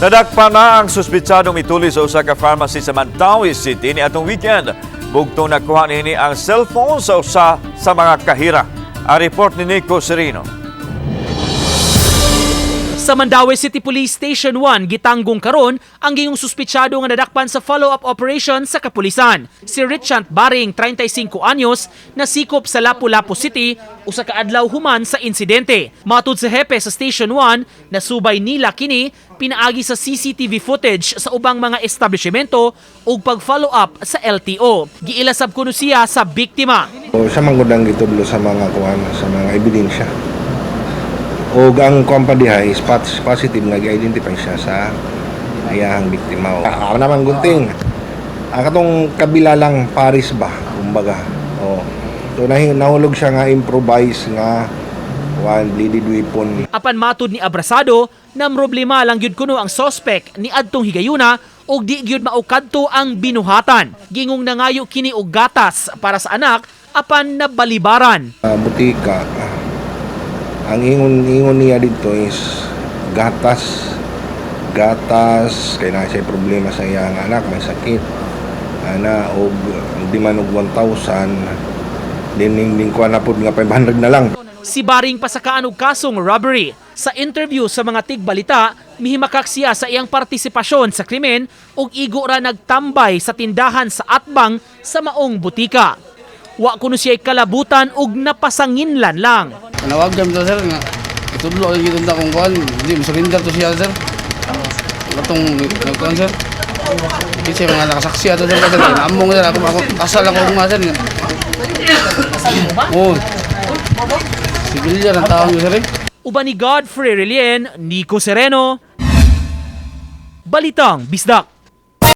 Nadakpan na ang suspitsadong mituli sa usa ka pharmacy sa Mandaue City ni atong weekend. Bugtong nakuha niini ang cellphone sa usa sa mga kahira. Ang report ni Nico Sereno. Sa Mandaue City Police Station 1, gitanggong karon ang gayong suspitsado nga nadakpan sa follow-up operation sa kapulisan. Si Richard Baring, 35 anyos, nasikop sa Lapu-Lapu City, usa ka adlaw human sa insidente. Matud sa hepe sa Station 1, nasubay nila kini pinaagi sa CCTV footage sa ubang mga establishmento ug pag-follow up sa LTO. Giila sab kuno siya sa biktima. O, siya man gud ang gitudlo sa mga kuan, sa mga ebidensya. O ang kuan pa diha is positive nga gi-identify siya sa iyahang biktima. Ah, naman gunting. Ang katong kabila lang Paris ba, kumbaga. O. So nahulog siya nga improvise nga one bladed weapon. Apan matud ni Abrasado, namroblema lang gyud kuno ang sospek ni adtong higayuna ug di gyud maukadto ang binuhatan. Gingong nangayo kini og gatas para sa anak apan nabalibaran. Butika, ang ingon ingon niya dito is gatas, gatas kay na siya problema sa iyang anak, may sakit ana, og di man og 1,000 din din ko na pud nga 500 na lang. Si Baring pasakaan og kasong robbery. Sa interview sa mga tigbalita, mihimakak siya sa iyang partisipasyon sa krimen ug igo ra nagtambay sa tindahan sa atbang sa maong butika. Wa kuno siya kalabutan ug napasanginlan lang. Panawag kami to, sir, nga itudlo ang gitunda kung kuan, hindi surrender to siya, sir. Katong nagkuan, sir. Kasi mga nakasaksi ato, sir, kasi among, sir, ako ako kasal ako nga, sir. Oh. Sibilyan ang tao sir, eh. Uban ni Godfrey Relien, Nico Sereno, Balitang Bisdak.